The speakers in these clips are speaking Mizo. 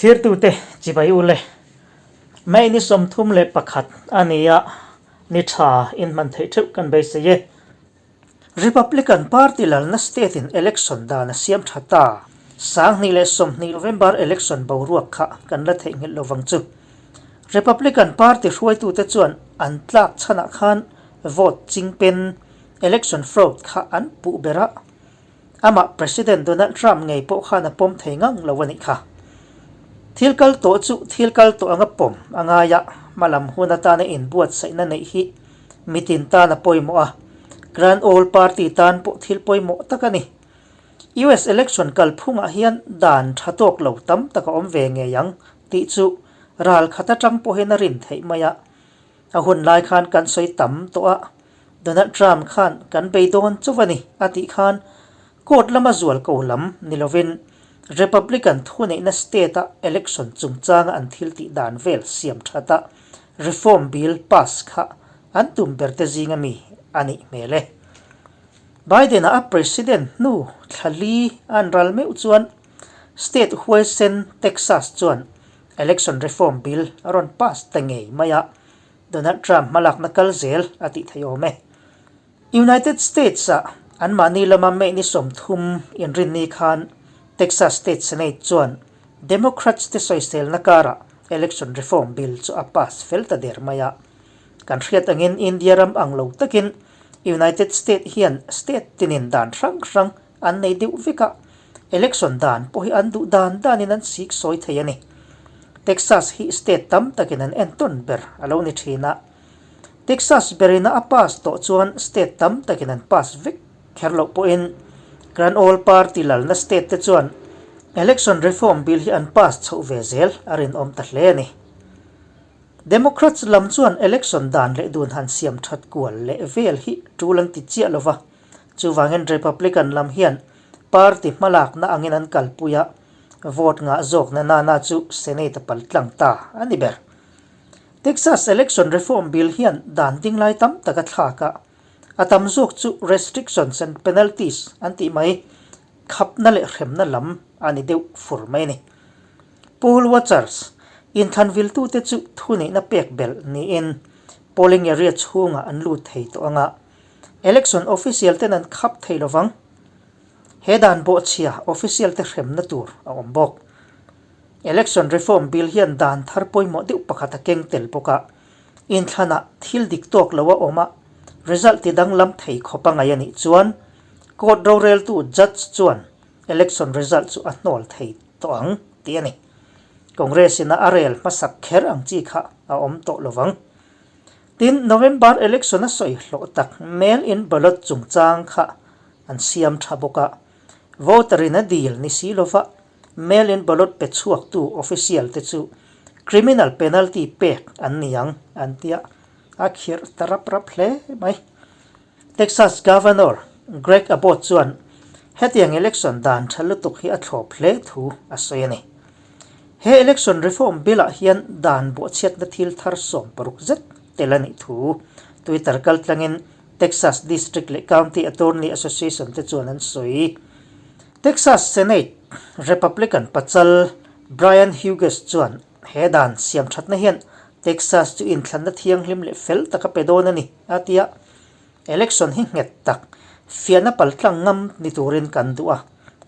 Thirtute chibai u le. May ni 31 a ni a, ni tha inhman theih theuh kan beisei e. Republican Party lalna state in election dan a siam tha ta. 2020 November election boruak kha kan la theihnghilh lovang chu. Republican Party hruaitute chuan an tlak chhanah khan vote chingpen election fraud kha an puh ber a. Amah President Donald Trump ngei pawh khan a pawm thei ngang lo a nih kha. Thil kal tawh chu thil kal tawh anga pawm a ngai a, hmalam hun atana inbuatsaihna neih hi mitin tan a pawimawh a, Grand Old Party tan pawh thil pawimawh tak a ni. US election kalphungah hian dan tha tawk lo tam tak a awm ve ngei ang tih chu ral khat atang pawhin a rin theih mai a. A hun lai khan kan sawi tam tawh a, Donald Trump khan kan bei dawn chauh a ni a tih khan court lama zual ko lam ni lovin Republican thuneihna state-a election chungchanga an thil tih dan vel siam that a reform bill pass kha an tum ber te zinga mi a nih hmel e. Biden-a a president hnu thla li an ral meuh chuan state huaisen Texas chuan Election Reform Bill a rawn pass ta ngei mai a, Donald Trump hmalakna kal zel a tih theih awm e. United States-ah anmahni lama May ni 30 inrinni khan Texas State Senate chuan Democrats te sawiselna karah Election Reform Bill chu a pass fel ta der mai a. Kan hriat angin India ram ang lo takin United State hian state tinin dan hrang hrang an nei deuh vek a, election dan pawh hi an duh dan danin an sik sawi thei a ni. Texas hi state tam takin an entawn ber a lo ni thin a, Texas berina a pass tawh chuan state tam takin an pass vek kher loh pawhin Grand Old Party lalna state te chuan election reform bill hi an pass chhoh ve zel a rinawm ta hle a ni. Democrats lam chuan election dan leh dun han siam that kual leh vel hi tul an ti chiah lova, Chuvangin Republican lam hian party hmalakna angin an kalpui a, vote ngah zawkna nana chu Senate a pal tlang ta a ni ber. Texas Election Reform Bill hian dan dinglai tam tak a thlak a, a tam zawk chu restrictions and penalties an tih mai, khapna leh hremna lam a ni deuh fur mai a ni. Poll watchers, inthlanviltute chu thuneihna pek belh niin polling area chhungah an lut thei tawh ang a, Election official ten an khap thei lovang. He dan bawhchhia official te hremna tur a awm bawk. Election Reform Bill hian dan thar pawimawh deuh pakhat a keng tel bawk a, inthlanah thil dik tawk lo a awm a, result ti danglam thei khawp a ngaih a nih chuan court roreltu judge chuan election result chu a hnawl thei tawh ang tih a ni. Congress in a a rel hmasak kher ang chi kha a awm tawh lovang. Tin, November election a sawi hlawh tak mail in ballot chungchang kha an siam tha bawk a, voter in a dil ni si lova mail in ballot pe chhuaktu official te chu criminal penalty pek an ni ang an ti a, a khirh ta rap rap hle mai. Texas Governor Greg Abbott chuan hetiang election dan tha lutuk hi a thlawp hle thu a sawi a ni. He election reform bill ah hian dan bawhchhiatna thil thar 60 zet tel a nih thu Twitter kaltlangin Texas District leh County Attorney Association te chuan an sawi. Texas Senate Republican pachal Brian Hughes chuan he dan siamthatna hian Texas chu inthlanna thianghlim leh fel taka pe dawn a ni a ti a. Election hi nghet tak, fiahna paltlang ngam ni turin kan duh a,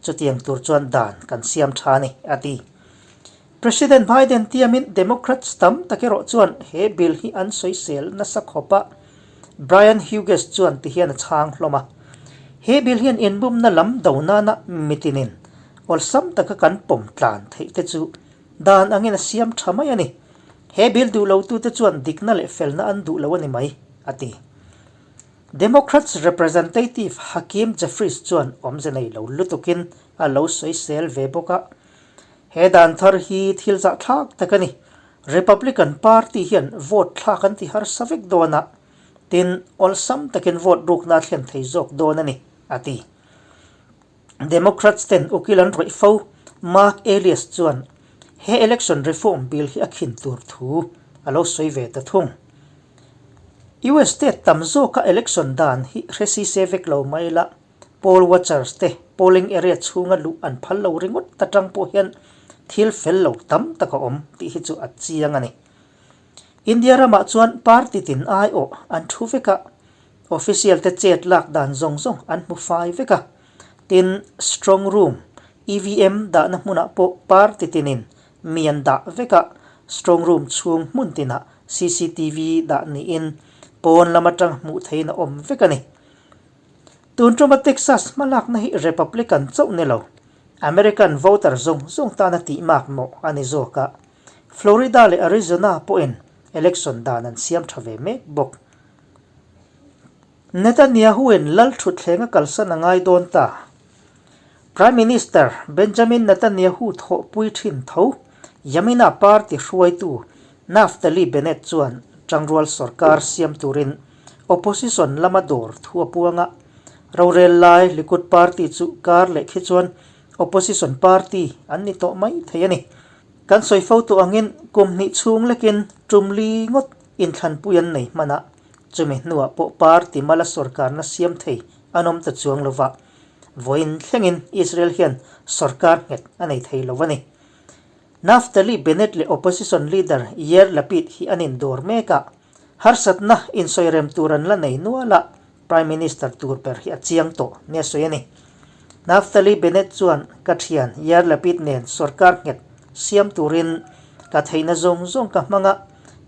chutiang tur chuan dan kan siam tha a ni, a ti. President Biden tiamin Democrats tam tak erawh chuan he bill hi an sawisel nasa khawp a, Brian Hughes chuan ti hian a chhang hlawm a, He bill hian inbumna lam do nana mitinin awlsam taka kan pawm tlan theih te chu dan angin a siam tha mai a ni. He bill duh lotute chuan dikna leh felna an duh lo a ni mai, a ti. Democrats Representative Hakeem Jeffries chuan awmze nei lo lutukin a lo sawisel ve bawk a. He dan thar hi thil zahthlak tak a ni. Republican Party hian vote thlak an ti harsa vek dawn a, tin, awlsam takin vote rukna a thlen thei zawk dawn a ni, a ti. Democrats ten ukil an rawih fo, Mark Elias chuan he election reform bill hi a khin tur thu a lo sawi ve ta thung. US state tam zawka election dan hi hre si se vek lo mai la, poll watchers te polling area chhunga luh an phal lo ringawt ta tang pawh hian thil fel lo tam tak a awm tih hi chu a chiang a ni. India ramah chuan party tin aiawh an thu vek a, official te chet lak dan zawng zawng an hmu fai vek a. Tin, strong room, EVM dahna hmunah pawh party tinin mi an dah vek a, strong room chhung hmun tinah cctv dah niin pawn lam atang hmuh theihin a awm vek a ni. Tun tuma Texas hmalakna hi Republican chauh ni lo, American voter zawng zawng tana tih mak mawh a ni zawk a, Florida leh Arizona pawhin election dan an siam tha ve mek bawk. Netanyahu-in lal thutthleng a kalsan a ngai dawn ta. Prime Minister Benjamin Netanyahu thawhpui thin tho Yamina party hruaitu Naftali Bennett chuan tangrual sorkar siam turin opposition lama dawr thu a puang a. Rorel lai Likud party chu kar leh khi chuan opposition party an ni tawh mai thei a ni. Kan sawi fo tawh angin kum hnih chhung lekin tum li ngawt inthlanpui an nei hman a, chumi hnuah pawh party mala sorkarna siam thei an awm ta chuang lova, vawiin thlengin Israel hian sorkar nghet a nei thei lo a ni. Naftali Bennett leh opposition leader Yair Lapid hi an indawr mek a, harsatna insawirem tur an la nei nual a, Prime Minister tur ber hi a chiang tawh nia sawi a ni. Naftali Bennett chuan ka thian Yair Lapid nen sorkar nghet siam turin ka theihna zawng zawng ka hmang a,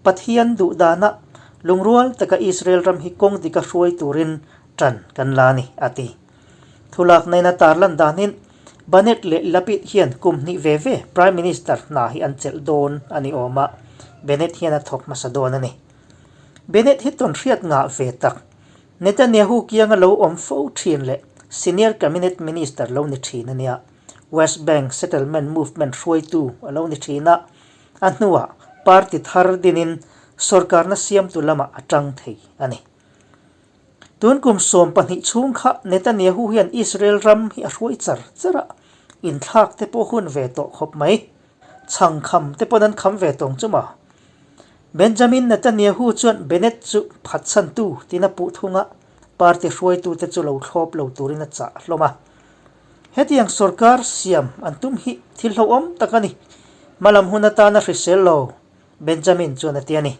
Pathian duh dana lungrual taka Israel ram hi kawng dika hruai turin tan kan la a ni, a ti. Thulaknain a tarlan danin Bennett leh Lapid hian kum hnih ve ve Prime Minister hna hi an chelh dawn a ni awm a, Bennett hian a thawk hmasa dawn a ni. Bennett hi tawn hriat ngah ve tak, Netanyahu kianga lo awm fo thin leh Senior Cabinet Minister lo ni thin a nia. West Bank Settlement Movement hruaitu a lo ni thin a, a hnuah party thar dinin sorkarna siamtu lamah a tang thei a ni. Tun kum 12 chhung kha Netanyahu hian Israel ram hi a hruai char char a, inthlak te pawh hun ve tawh khawp mai. Chhang kham te pawn an kham ve tawng chu ma. Benjamin Netanyahu chuan Bennett chu phatsantu tiin a puh thung a, party hruaitute chu lo thlawp lo turin a chah hlawm a. Hetiang sorkar siam an tum hi thil hlauhawm tak a ni. Hmalam hun atana hrisel lo, Benjamin chuan a ti a ni.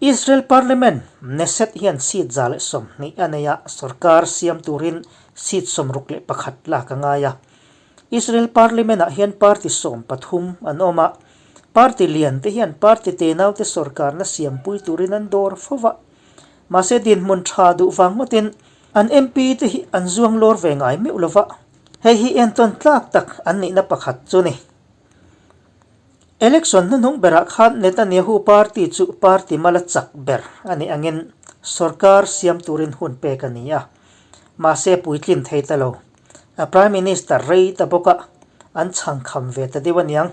Israel Parliament, Knesset hian seat 120 a nei a, sorkar siam turin seat 61 lak a ngai a. Israel Parliament-ah hian party 13 an awm a, party lian te hian party tenaute sorkarna siampui turin an dawr fo va. Mahse dinhmun tha duh vang ngawtin an MP te hi an zuang lawr ve ngai meuh lo va, hei hi entawn tlak tak an nihna pakhat chu ni. Election hnuhnung berah khan Netanyahu party chu party mala chak ber a nih angin sorkar siam turin hun pek a ni a, mahse puitlin thei ta lo. A Prime Minister rei ta bawk a, an chhangkham ve ta deuh aniang.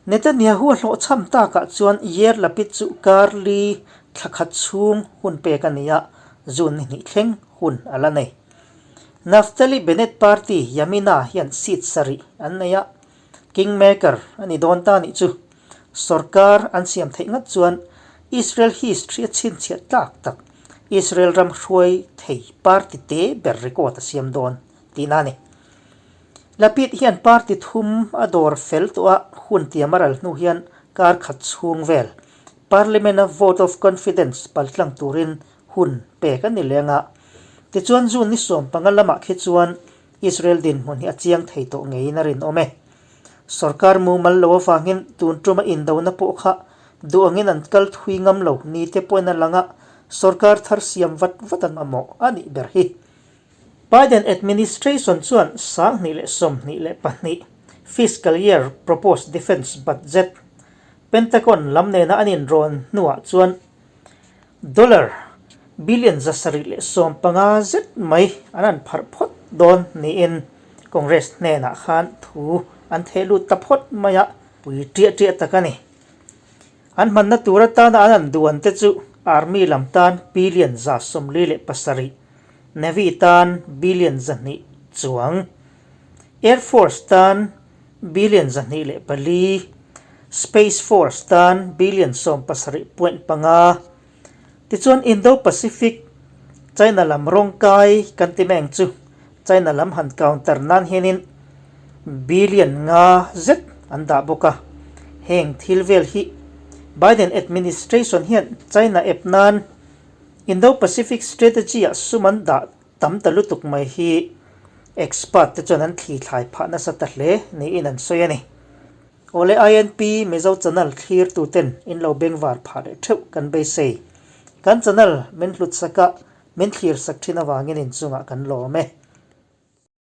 Netanyahu a hlawhchham takah chuan Yair Lapid chu kar li thla khat chhung hun pek a ni a, June ni hnih thleng hun a la nei. Naftali Bennett party Yamina hian seat sarih an nei a, Kingmaker a ni dawn ta nih chu. Sorkar an siam theih ngat chuan Israel history a chhinchhiah tlak tak Israel ram hruai thei party te ber record a siam dawn tihna a ni. Lapid hian party thum a dawr fel tawh a, hun tiam a ral hnu hian kar khat chhung vel Parliament-a vote of confidence paltlang turin hun pek a ni leng a. Tichuan June ni 15 lamah khi chuan Israel dinhmun hi a chiang thei tawh ngeiin a rinawm e. Sorkar mumal lo avangin tun tuma indona pawh kha duh angin an kal thui ngam lo ni te pawhin a lang a, sorkar thar siam vat vat an mamawh a nih ber hi. Biden administration chuan 2022 fiscal year proposed defense budget Pentagon lam nena an inrawn hnuah chuan Dollar billion 715 zet mai an han pharh phawt dawn niin Congress hnenah khan thu an theh lut ta phawt mai a, pui ṭiah ṭiah tak a ni. An hmanna tur atana an han duan te chu Army lam tan billion 47, Navy tan billion 200 chuang, Air Force tan billion 204, Space Force tan billion 17.5. Tichuan Indo-Pacific, China lam rawng kai kan ti meng chu China lam han counter nan hianin Billion nga zet an dah bawk a. Heng thil vel hi Biden administration hian China ep nan Indo-Pacific strategy-ah sum an dah tam ta lutuk mai hi expert te chuan an thli thlai phah nasa ta hle niin an sawi a ni. Awle INP Mizo channel thlir tuten in lo bengvar phah leh theuh kan beisei. Kan channel min hlut sak a, min thlir sak thin avangin inchungah kan lawm e.